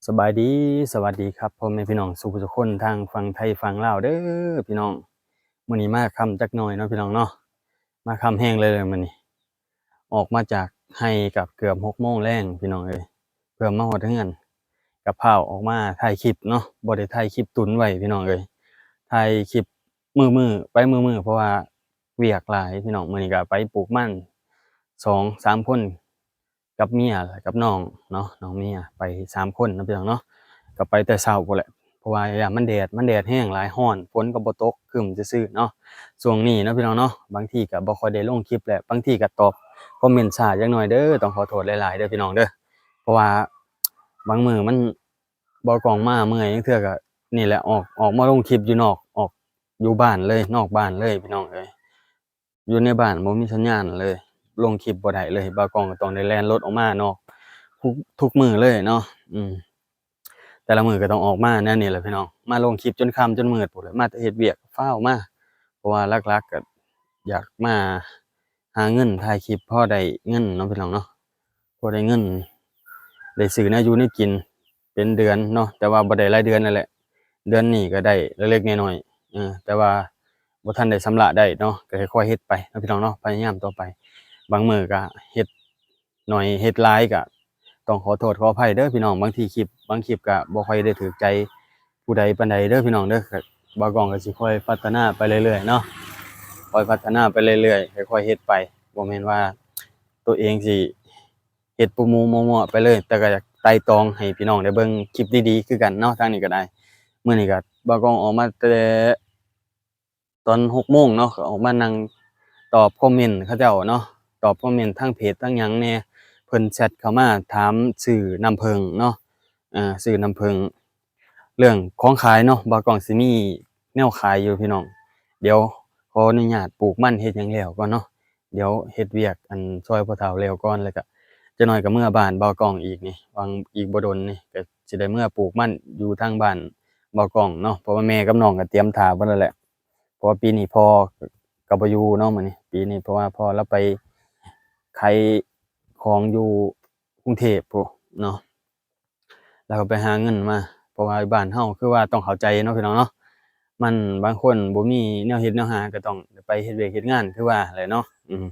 ສະບາຍດີ ສະຫວັດດີຄັບ ພໍ່ແມ່ພີ່ນ້ອງສູ່ຜູ້ສູ່ຄົນ ທັງຝັ່ງໄທຝັ່ງລາວເດີພີ່ນ້ອງ. ມື້ນີ້ມາຄ່ຳຈັກໜ້ອຍເນາະພີ່ນ້ອງເນາະ, ມາຄ່ຳແຮງເລີຍມື້ນີ້. ອອກມາຈາກໄຮ່ກະເກືອບຫົກໂມງແລງພີ່ນ້ອງເອີຍ, ເພື່ອມາຮອດເຮືອນ ກະພາວອອກມາຖ່າຍຄລິບເນາະ, ບໍ່ໄດ້ຖ່າຍຄລິບຕຸນໄວ້ພີ່ນ້ອງເອີຍ, ຖ່າຍຄລິບມື້ໆ ໄປມື້ໆ ເພາະວ່າວຽກຫຼາຍພີ່ນ້ອງ. ມື້ນີ້ກະໄປປູກມັນສອງສາມຄົນ ກັບເມຍ ແລະ ກັບນ້ອງເນາະ, ນ້ອງເມຍ ໄປສາມຄົນເນາະພີ່ນ້ອງເນາະ. ກໍໄປແຕ່ເຊົ້າພຸ້ນແຫຼະ ເພາະວ່າຢ້ານມັນແດດ ມັນແດດແຮງຫຼາຍ ຮ້ອນ ຝົນກໍບໍ່ຕົກ ຄຶ້ມຊື່ໆເນາະ. ຊ່ວງນີ້ເນາະພີ່ນ້ອງເນາະ ບາງທີກໍບໍ່ຄ່ອຍໄດ້ລົງຄລິບແຫຼະ, ບາງທີກໍຕອບຄອມເມັນຊ້າຈັກໜ້ອຍເດີ, ຕ້ອງຂໍໂທດຫຼາຍໆເດີພີ່ນ້ອງເດີ. ເພາະວ່າບາງມື້ມັນ ບໍ່ກ້ອງມາເມື່ອຍ ລາງເທື່ອກໍນີ້ແຫຼະ ອອກ ອອກມາລົງຄລິບຢູ່ນອກ ອອກ ຢູ່ບ້ານເລີຍ ນອກບ້ານເລີຍພີ່ນ້ອງເອີຍ. ຢູ່ໃນບ້ານບໍ່ມີສັນຍານເລີຍ ລົງຄລິບບໍ່ໄດ້ເລີຍ, ບ່າວກ້ອງກໍຕ້ອງໄດ້ແລ່ນລົດອອກມານອກ ທຸກ ທຸກມື້ເລີຍເນາະ. ອືມ ແຕ່ລະມື້ກໍຕ້ອງອອກມາແນວນີ້ແຫຼະພີ່ນ້ອງ, ມາລົງຄລິບຈົນຄ່ຳຈົນມືດພຸ້ນແຫຼະ, ມາແຕ່ເຮັດວຽກຟ້າວມາ ເພາະວ່າຫຼັກໆກໍຢາກມາຫາເງິນ ຖ່າຍຄລິບພໍໄດ້ເງິນເນາະພີ່ນ້ອງເນາະ. ພໍໄດ້ເງິນ ໄດ້ຊື້ແນວຢູ່ແນວກິນເປັນເດືອນເນາະ, ແຕ່ວ່າບໍ່ໄດ້ຫຼາຍເດືອນນັ້ນແຫຼະ, ເດືອນນີ້ກໍໄດ້ເລັກໆນ້ອຍໆ ເອີ ແຕ່ວ່າບໍ່ທັນໄດ້ຊຳລະໄດ້ເນາະ, ກໍຄ່ອຍໆເຮັດໄປເນາະພີ່ນ້ອງເນາະ, ພະຍາຍາມຕໍ່ໄປ. ບາງມື້ກໍເຮັດໜ້ອຍເຮັດຫຼາຍ ກໍຕ້ອງຂໍໂທດຂໍອະໄພເດີພີ່ນ້ອງ. ບາງທີຄລິບ ບາງຄລິບກໍບໍ່ຄ່ອຍໄດ້ຖືກໃຈຜູ້ໃດປານໃດເດີພີ່ນ້ອງເດີ. ບ່າວກ້ອງກໍຊິຄ່ອຍພັດທະນາໄປເລື້ອຍໆເນາະ, ຄ່ອຍພັດທະນາໄປເລື້ອຍໆ ຄ່ອຍໆເຮັດໄປ, ບໍ່ແມ່ນວ່າໂຕເອງຊິ ເຮັດໂປຣໂມດມົວໆໄປເລີຍ, ແຕ່ກໍຢາກໄຕ່ຕອງໃຫ້ພີ່ນ້ອງໄດ້ເບິ່ງຄລິບດີໆຄືກັນເນາະ. ທາງນີ້ກໍໄດ້ ມື້ນີ້ກໍບ່າວກ້ອງອອກມາແຕ່ຕອນຫົກໂມງເນາະ, ກໍອອກມານັ່ງຕອບຄອມເມັນເຂົາເຈົ້າເນາະ, ຕອບຄອມເມັນທາງເພຈທາງຫຍັງແດ່, ເພິ່ນແຊັດເຂົ້າມາຖາມຊື້ນ້ຳເຜິ້ງເນາະ, ເອີ ຊື້ນ້ຳເຜິ້ງ. ເລື່ອງຂອງຂາຍເນາະ, ບ່າວກ້ອງຊິມີແນວຂາຍຢູ່ພີ່ນ້ອງ. ດຽວຂໍອະນຸຍາດປູກມັນເຮັດຫຍັງແລ້ວກ່ອນເນາະ, ດຽວເຮັດວຽກອັນຊ່ອຍພໍ່ເຖົ້າແລ້ວກ່ອນ, ແລ້ວກະຈັກໜ້ອຍກະເມືອບ້ານບ່າວກ້ອງອີກນີ້, ຫວັງອີກບໍ່ດົນນີ້ກະຊິໄດ້ເມືອປູກມັນຢູ່ທາງບ້ານບ່າວກ້ອງເນາະ, ເພາະວ່າແມ່ກັບນ້ອງກະຕຽມຖ້າເບິດແລ້ວແຫຼະ. ເພາະວ່າປີນີ້ພໍ່ກະບໍ່ຢູ່ເນາະ, ມື້ນີ້ ປີນີ້ ເພາະວ່າພໍ່ລາວໄປຂາຍຂອງຢູ່ກຸງເທບພຸ້ນເນາະ. ລາວກໍໄປຫາເງິນມາ, ເພາະວ່າບ້ານເຮົາຄືວ່າຕ້ອງເຂົ້າໃຈເນາະພີ່ນ້ອງເນາະ, ມັນບາງຄົນບໍ່ມີແນວເຮັດແນວຫາ ກໍຕ້ອງໄປເຮັດວຽກເຮັດງານຄືວ່າແຫຼະເນາະ. ອືມ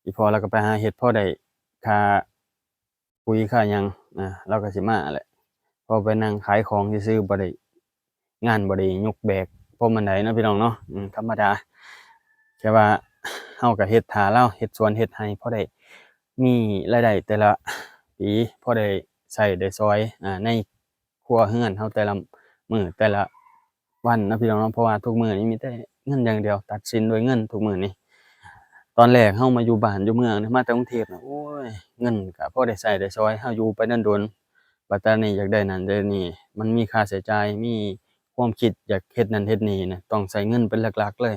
ອີ່ພໍ່ລາວກໍໄປຫາເຮັດພໍໄດ້ຄ່າປຸ໋ຍຄ່າຫຍັງ, ອາ ລາວກໍຊິມາແຫຼະ, ພໍໄປນັ່ງຂາຍຂອງຊື່ໆ ບໍ່ໄດ້ ງານບໍ່ໄດ້ຍົກແບກພໍປານໃດເນາະພີ່ນ້ອງເນາະ, ອືມ ທຳມະດາ. ແຕ່ວ່າເຮົາກໍເຮັດຖ້າລາວ ເຮັດສວນເຮັດໄຮ່ ພໍໄດ້ມີລາຍໄດ້ແຕ່ລະປີ ພໍໄດ້ໃຊ້ໄດ້ສອຍ ອາ ໃນຄົວເຮືອນເຮົາແຕ່ລະມື້ແຕ່ລະວັນເນາະພີ່ນ້ອງເນາະ, ເພາະວ່າທຸກມື້ນີ້ມີແຕ່ເງິນຢ່າງດຽວ ຕັດສິນດ້ວຍເງິນທຸກມື້ນີ້. ຕອນແລກເຮົາມາຢູ່ບ້ານຢູ່ເມືອງນີ້ ມາແຕ່ກຸງເທບນະ ໂອ້ຍ ເງິນກໍພໍໄດ້ໃຊ້ໄດ້ສອຍ ເຮົາຢູ່ໄປດົນໆ ບັດຕານີ້ຢາກໄດ້ນັ້ນໄດ້ນີ້ ມັນມີຄ່າໃຊ້ຈ່າຍ ມີຄວາມຄິດຢາກເຮັດນັ້ນເຮັດນີ້ນະ ຕ້ອງໃຊ້ເງິນເປັນຫຼັກໆເລີຍ.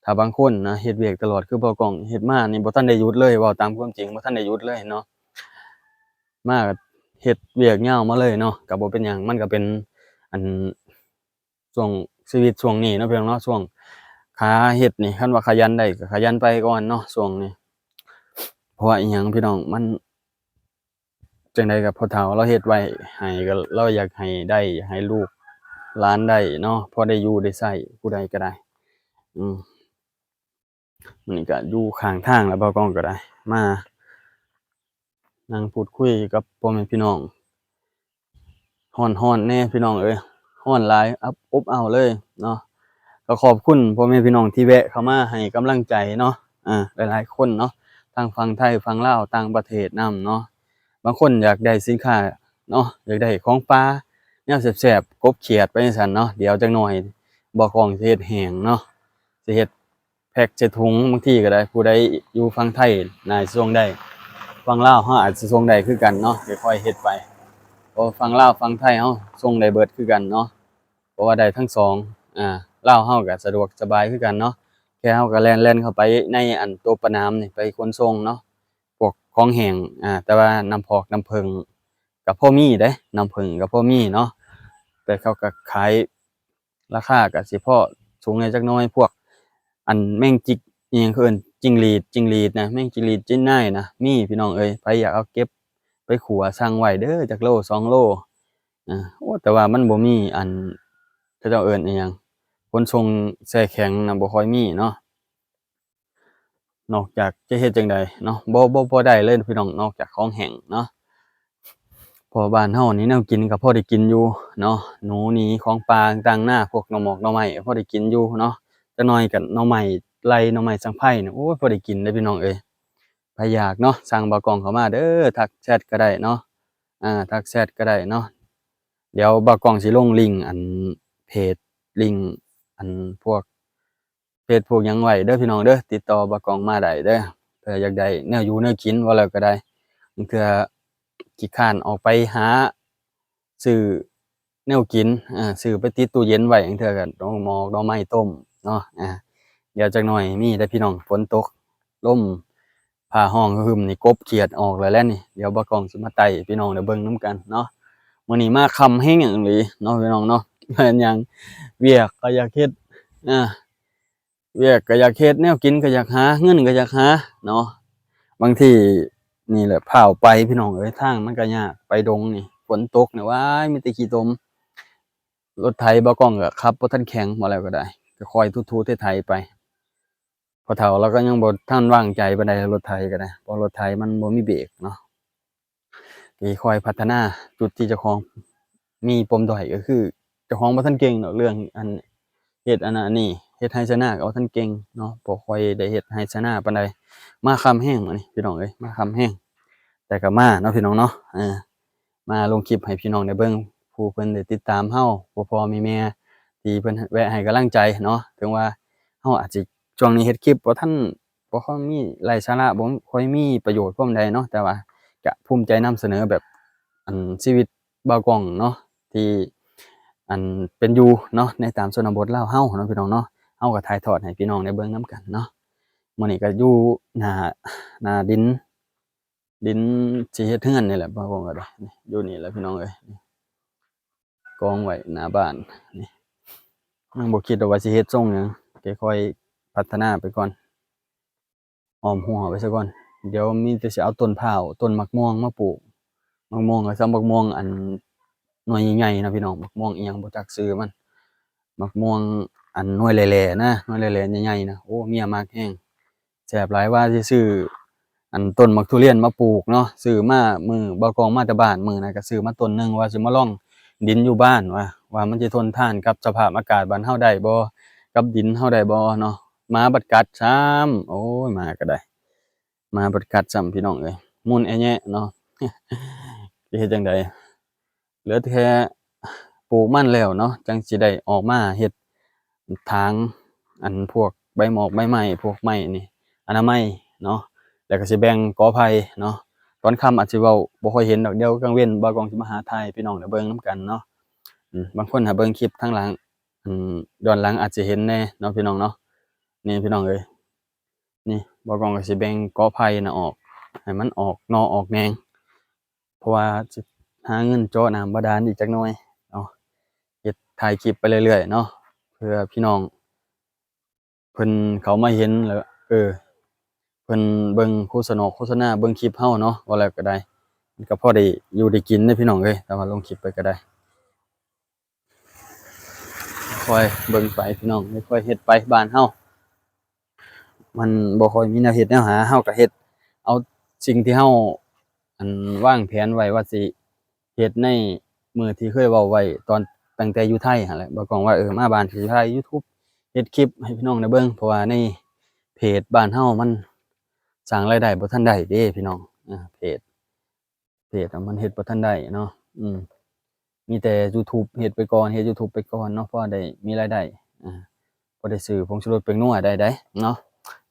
ຖ້າບາງຄົນນະ ເຮັດວຽກຕະຫຼອດ ຄືບ່າວກ້ອງເຮັດມານີ້ ບໍ່ທັນໄດ້ຢຸດເລີຍ, ເວົ້າຕາມຄວາມຈິງ ບໍ່ທັນໄດ້ຢຸດເລີຍເນາະ, ມາກໍເຮັດວຽກຍາວມາເລີຍເນາະ, ກໍບໍ່ເປັນຫຍັງ. ມັນກໍເປັນ ອັນ ຊ່ວງຊີວິດຊ່ວງນີ້ເນາະ ພີ່ນ້ອງເນາະ, ຊ່ວງຂາເຮັດນີ້ ຄັນວ່າຂະຫຍັນໄດ້ກໍຂະຫຍັນໄປກ່ອນເນາະ ຊ່ວງນີ້, ເພາະວ່າອີ່ຫຍັງ ພີ່ນ້ອງ ມັນ ຈັ່ງໃດກໍພໍ່ເຖົ້າລາວເຮັດໄວ້ໃຫ້ ກໍລາວຢາກໃຫ້ໄດ້ ຢາກໃຫ້ລູກຫຼານໄດ້ເນາະ, ພໍໄດ້ຢູ່ໄດ້ໃຊ້ ຜູ້ໃດກໍໄດ້. ອືມ ມື້ນີ້ກໍຢູ່ຂ້າງທາງແລ້ວ ບ່າວກ້ອງກໍໄດ້ມານັ່ງພູດຄຸຍກັບພໍ່ແມ່ພີ່ນ້ອງ. ຮ້ອນໆແດ່ພີ່ນ້ອງເອີຍ, ຮ້ອນຫຼາຍ ອົບ ອົບເອົາເລີຍເນາະ. ກໍຂອບຄຸນພໍ່ແມ່ພີ່ນ້ອງທີ່ແວະເຂົ້າມາໃຫ້ກຳລັງໃຈເນາະ, ອາ ຫຼາຍໆຄົນເນາະ, ທັງຝັ່ງໄທ ຝັ່ງລາວ ຕ່າງປະເທດນຳເນາະ. ບາງຄົນຢາກໄດ້ສິນຄ້າເນາະ, ຢາກໄດ້ຂອງປ່າ ແນວແຊບໆ ກົບຂຽດໄປຈັ່ງຊັ້ນເນາະ, ດຽວຈັກໜ່ອຍບ່າວກ້ອງຊິເຮັດແຫ້ງເນາະ, ຊິເຮັດ ແພັກໃສ່ຖົງ ບາງທີກໍໄດ້. ຜູ້ໃດຢູ່ຝັ່ງໄທໜ້າຊິສົ່ງໄດ້, ຝັ່ງລາວເຮົາອາດຊິສົ່ງໄດ້ຄືກັນເນາະ, ຄ່ອຍໆເຮັດໄປ. ເພາະຝັ່ງລາວຝັ່ງໄທເຮົາສົ່ງໄດ້ເບິດຄືກັນເນາະ, ເພາະວ່າໄດ້ທັງສອງ. ອາ ລາວເຮົາກໍສະດວກສະບາຍຄືກັນເນາະ, ແຄ່ເຮົາກໍແລ່ນໆເຂົ້າໄປໃນອັນໂຕປະໜາມນີ້ ໄປຂົນສົ່ງເນາະ, ພວກຂອງແຫ້ງ. ອາ ແຕ່ວ່ານ້ຳພອກນ້ຳເຜິ້ງກໍພໍມີເດ້, ນ້ຳເຜິ້ງກໍພໍມີເນາະ, ແຕ່ເຂົາກໍຂາຍ ລາຄາກໍຊິພໍສູງແດ່ຈັກໜ້ອຍ. ພວກອັນແມງຈິກ ອີ່ຫຍັງເຂົາເອີ້ນ ຈິງຫຼີດ ຈິງຫຼີດນະ, ແມງຈິງຫຼີດ ຈິງນາຍນະ ມີພີ່ນ້ອງເອີຍ. ໃຜຢາກເອົາເກັບໄປຂົ້ວ ສັ່ງໄວ້ເດີ ຈັກໂລສອງໂລ. ອ່າ ໂອ້ ແຕ່ວ່າມັນບໍ່ມີອັນ ເຂົາເຈົ້າເອີ້ນອີ່ຫຍັງ ຂົນສົ່ງແຊ່ແຂງນະ ບໍ່ຄ່ອຍມີເນາະ. ນອກຈາກຈະເຮັດຈັ່ງໃດເນາະ ບໍ່ ບໍ່ ບໍ່ໄດ້ເລີຍພີ່ນ້ອງ ນອກຈາກຂອງແຫ້ງເນາະ. ເພາະວ່າບ້ານເຮົານີ້ແນວກິນກໍພໍໄດ້ກິນຢູ່ເນາະ ໜູໜີຂອງປ່າຕ່າງໆນາ ພວກໜໍ່ໝອກໜໍ່ໄມ້ກໍພໍໄດ້ກິນຢູ່ເນາະ. ຈັກໜ່ອຍກໍໜໍ່ໄມ້ໄລ່ ໜໍ່ໄມ້ສັງໄພນີ້ ໂອ້ຍ ພໍໄດ້ກິນເດ້ພີ່ນ້ອງເອີຍ. ໃຜຢາກເນາະ ສັ່ງບ່າວກ້ອງເຂົ້າມາເດີ ທັກແຊັດກໍໄດ້ເນາະ ອ່າ ທັກແຊັດກໍໄດ້ເນາະ. ດຽວບ່າວກ້ອງຊິລົງລິງອັນເພຈ ລິງອັນພວກ ເຟສພວກຫຍັງໄວ້ເດີພີ່ນ້ອງເດີ ຕິດຕໍ່ບ່າວກ້ອງມາໄດ້ເດີ ເພື່ອຢາກໄດ້ແນວຢູ່ແນວກິນ ວ່າແລ້ວກໍໄດ້ ບາງເທື່ອຂີ້ຄ້ານອອກໄປຫາຊື້ແນວກິນ ເອີ ຊື້ໄປຕິດຕູ້ເຢັນໄວ້ ບາງເທື່ອກໍໜໍ່ໝອກໜໍ່ໄມ້ຕົ້ມເນາະ. ອ່າ ດຽວຈັກໜ່ອຍມີເດີພີ່ນ້ອງ ຝົນຕົກ ລົມ ຟ້າຮ້ອງຮຶມນີ້ ກົບຂຽດອອກແລ້ວແຫຼະນີ້. ດຽວບ່າວກ້ອງຊິມາໄຕ່ໃຫ້ພີ່ນ້ອງໄດ້ເບິ່ງນຳກັນເນາະ. ມື້ນີ້ມາຄ່ຳແຮງອີ່ຫຼີເນາະພີ່ນ້ອງເນາະ ແມ່ນຫຍັງ ວຽກກໍຢາກເຮັດ ອ່າ ວຽກກໍຢາກເຮັດ ແນວກິນກໍຢາກຫາ ເງິນກໍຢາກຫາເນາະ. ບາງທີນີ້ແຫຼະ ພ້າວໄປພີ່ນ້ອງເອີຍ ທາງມັນກໍຍາກ ໄປດົງນີ້ ຝົນຕົກນີ້ ວ້າຍ ມີແຕ່ຂີ້ຕົມ. ລົດໄຖບ່າວກ້ອງກໍຂັບບໍ່ທັນແຂງ ວ່າແລ້ວກໍໄດ້ ກໍຄ່ອຍຖູໆໄຖໄປ. ພໍ່ເຖົ້າລາວກໍຍັງບໍ່ທັນວາງໃຈປານໃດ ລົດໄຖກໍໄດ້ ເພາະລົດໄຖມັນບໍ່ມີເບຣກເນາະ. ກໍຄ່ອຍພັດທະນາຈຸດທີ່ເຈົ້າຂອງມີປົມດ້ອຍ ກໍຄືເຈົ້າຂອງບໍ່ທັນເກັ່ງດອກເລື່ອງອັນເຮັດອັນນັ້ນອັນນີ້ ເຮັດໄຮ່ໄຖນາກໍບໍ່ທັນເກັ່ງເນາະ ບໍ່ຄ່ອຍໄດ້ເຮັດໄຮ່ໄຖນາປານໃດ. ມາຄ່ຳແຮງມື້ນີ້ພີ່ນ້ອງເອີຍ ມາຄ່ຳແຮງ ແຕ່ກໍມາເນາະພີ່ນ້ອງເນາະ ເອີ ມາລົງຄລິບໃຫ້ພີ່ນ້ອງໄດ້ເບິ່ງ ຜູ້ເພິ່ນໄດ້ຕິດຕາມເຮົາ ພໍ່ໆແມ່ໆ ທີ່ເພິ່ນແວະໃຫ້ກຳລັງໃຈເນາະ. ເຖິງວ່າເຮົາອາດຊິ ຊ່ວງນີ້ເຮັດຄລິບບໍ່ທັນ ບໍ່ຄ່ອຍມີໄລຍະສາລະ ບໍ່ຄ່ອຍມີປະໂຫຍດປານໃດເນາະ ແຕ່ວ່າກະພູມໃຈນຳສະເໜີແບບ ອັນ ຊີວິດບ່າວກ້ອງເນາະ ທີ່ ອັນ ເປັນຢູ່ເນາະ ໃນຕາມຊົນນະບົດລາວເຮົາເນາະ ພີ່ນ້ອງເນາະ. ເຮົາກໍຖ່າຍທອດໃຫ້ພີ່ນ້ອງໄດ້ເບິ່ງນຳກັນເນາະ. ມື້ນີ້ກໍຢູ່ໜ້າ ໜ້າດິນ ດິນຊິເຮັດເຮືອນນີ້ແຫຼະ ບ່າວກ້ອງກໍໄດ້ ຢູ່ນີ້ແຫຼະພີ່ນ້ອງເອີຍ ກອງໄວ້ໜ້າບ້ານນີ້. ຍັງບໍ່ຄິດວ່າຊິເຮັດຊົງຫຍັງ ຄ່ອຍໆພັດທະນາໄປກ່ອນ ອ້ອມຮົ້ວໄປຊະກ່ອນ. ດຽວມີແຕ່ຊິເອົາຕົ້ນພ້າວ ຕົ້ນໝາກມ່ວງມາປູກ ໝາກມ່ວງກໍຊຳ ໝາກມ່ວງອັນໜ່ວຍໃຫຍ່ໆນະພີ່ນ້ອງ ໝາກມ່ວງອີ່ຫຍັງບໍ່ຈັກຊື່ມັນ ໝາກມ່ວງອັນໜ່ວຍແຫຼໆນະ ໜ່ວຍແຫຼໆໃຫຍ່ໆນະ ໂອ້ ເມຍມັກແຮງ ແຊບຫຼາຍ. ວ່າຊິຊື້ອັນຕົ້ນໝາກທຸລຽນມາປູກເນາະ ຊື້ມາມື້ບ່າວກ້ອງມາແຕ່ບ້ານມື້ນັ້ນ ກໍຊື້ມາຕົ້ນໜຶ່ງ ວ່າຊິມາລອງດິນຢູ່ບ້ານ ວ່າ ວ່າມັນຊິທົນທານກັບສະພາບອາກາດບ້ານເຮົາໄດ້ບໍ່ ກັບດິນເຮົາໄດ້ບໍ່ເນາະ. ໝາບັດກັດຊ້ຳ ໂອ້ຍ ໝາກໍໄດ້ ໝາບັດກັດຊ້ຳ ພີ່ນ້ອງເອີຍ ໝຸ່ນແອແຍະເນາະ ຊິເຮັດຈັ່ງໃດ. ເຫຼືອແຕ່ປູກມັນແລ້ວເນາະ ຈັ່ງຊິໄດ້ອອກມາເຮັດຖາງ ອັນພວກໃບໝອກໃບໄມ້ ພວກໄມ້ນີ້ ອະນາໄມເນາະ ແລ້ວກໍຊິແບ່ງກໍໄຜ່ເນາະ. ຕອນຄ່ຳອາດຊິເວົ້າບໍ່ຄ່ອຍເຫັນດອກ ດຽວກາງເວັນບ່າວກ້ອງຊິມາຫາຖ່າຍໃຫ້ພີ່ນ້ອງໄດ້ເບິ່ງນຳກັນເນາະ. ອືມ ບາງຄົນຖ້າເບິ່ງຄລິບທາງຫຼັງ ອືມ ຍ້ອນຫຼັງອາດຊິເຫັນແດ່ເນາະ ພີ່ນ້ອງເນາະ. ນີ້ພີ່ນ້ອງເອີຍ ນີ້ບ່າວກ້ອງກໍຊິແບ່ງກໍໄຜ່ນະອອກ ໃຫ້ມັນອອກໜໍ່ອອກແໜງ ເພາະວ່າຊິຫາເງິນເຈາະນ້ຳບາດານອີກຈັກໜ່ອຍເນາະ ເຮັດຖ່າຍຄລິບໄປເລື້ອຍໆເນາະ ເພື່ອພີ່ນ້ອງເພິ່ນເຂົ້າມາເຫັນແລ້ວ ເອີ ເພິ່ນເບິ່ງໂຄສະນາ ໂຄສະນາ ເບິ່ງຄລິບເຮົາເນາະ ວ່າແລ້ວກໍໄດ້ ມັນກໍພໍໄດ້ຢູ່ໄດ້ກິນເດ້ພີ່ນ້ອງເອີຍ ແຕ່ວ່າລົງຄລິບໄປກໍໄດ້. ຄ່ອຍເບິ່ງໄປພີ່ນ້ອງ ຄ່ອຍເຮັດໄປ ບ້ານເຮົາມັນບໍ່ຄ່ອຍມີແນວເຮັດແນວຫາ ເຮົາກໍເຮັດເອົາສິ່ງທີ່ເຮົາ ອັນ ວາງແຜນໄວ້ວ່າຊິເຮັດໃນມື້ທີ່ເຄີຍເວົ້າໄວ້ຕອນ ຕັ້ງແຕ່ຢູ່ໄທຫັ້ນແຫຼະ ບ່າວກ້ອງວ່າ ເອີ ມາບ້ານຊິຖ່າຍຢູທູບ ເຮັດຄລິບໃຫ້ພີ່ນ້ອງໄດ້ເບິ່ງ ເພາະວ່າໃນເພຈບ້ານເຮົາມັນສ້າງລາຍໄດ້ບໍ່ທັນໄດ້ເດ້ພີ່ນ້ອງ ເພຈ ເພຈມັນເຮັດບໍ່ທັນໄດ້ເນາະ ອືມ ມີແຕ່ຢູທູບເຮັດໄປກ່ອນ ເຮັດຢູທູບໄປກ່ອນເນາະ ພໍໄດ້ມີລາຍໄດ້ ອ່າ ພໍໄດ້ຊື້ຜົງຊູລົດແປ້ງນົວໄດ້ໄດ໋ເນາະ.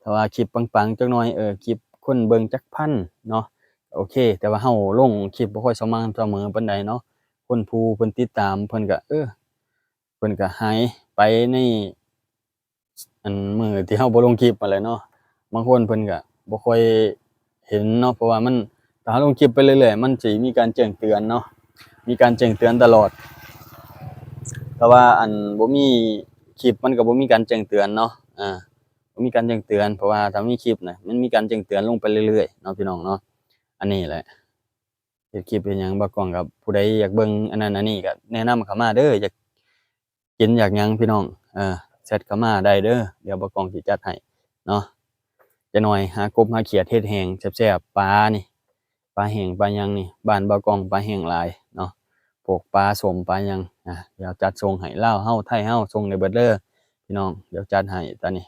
ຖ້າວ່າຄລິບປັງໆຈັກໜ່ອຍ ເອີ ຄລິບຄົນເບິ່ງຈັກພັນເນາະ ໂອເຄ ແຕ່ວ່າເຮົາລົງຄລິບບໍ່ຄ່ອຍສະໝ່ຳສະເໝີປານໃດເນາະ ຄົນຜູ້ເພິ່ນຕິດຕາມເພິ່ນກະ ເອີ ເພິ່ນກະຫາຍໄປໃນ ອັນມື້ທີ່ເຮົາບໍ່ລົງຄລິບຫັ້ນແຫຼະເນາະ ບາງຄົນເພິ່ນກະບໍ່ຄ່ອຍເຫັນເນາະ ເພາະວ່າມັນ ຖ້າເຮົາລົງຄລິບໄປເລື້ອຍໆ ມັນຊິມີການແຈ້ງເຕືອນເນາະ ມີການແຈ້ງເຕືອນຕະຫຼອດ ແຕ່ວ່າອັນບໍ່ມີຄລິບມັນກໍບໍ່ມີການແຈ້ງເຕືອນເນາະ ອ່າ ບໍ່ມີການແຈ້ງເຕືອນ ເພາະວ່າຖ້າມີຄລິບນະ ມັນມີການແຈ້ງເຕືອນລົງໄປເລື້ອຍໆເນາະ ພີ່ນ້ອງເນາະ ອັນນີ້ແຫຼະ. ເຮັດຄລິບເຮັດຫຍັງ ບ່າວກ້ອງກໍ ຜູ້ໃດຢາກເບິ່ງອັນນັ້ນອັນນີ້ກໍແນະນຳເຂົ້າມາເດີ້ ຢາກກິນຢາກຫຍັງພີ່ນ້ອງ ເອີ ແຊັດເຂົ້າມາໄດ້ເດີ້ ດຽວບ່າວກ້ອງຊິຈັດໃຫ້ເນາະ. ຈັກໜ່ອຍຫາກົບຫາຂຽດເຮັດແຫ້ງແຊບໆ ປານີ້ ປາແຫ້ງປາຫຍັງນີ້ ບ້ານບ່າວກ້ອງປາແຫ້ງຫຼາຍເນາະ ພວກປາສົ້ມປາຫຍັງ ອ່າ ດຽວຈັດສົ່ງໃຫ້ ລາວເຮົາໄທເຮົາ ສົ່ງໄດ້ເບິດເດີ້ພີ່ນ້ອງ ດຽວຈັດໃຫ້ຕອນນີ້.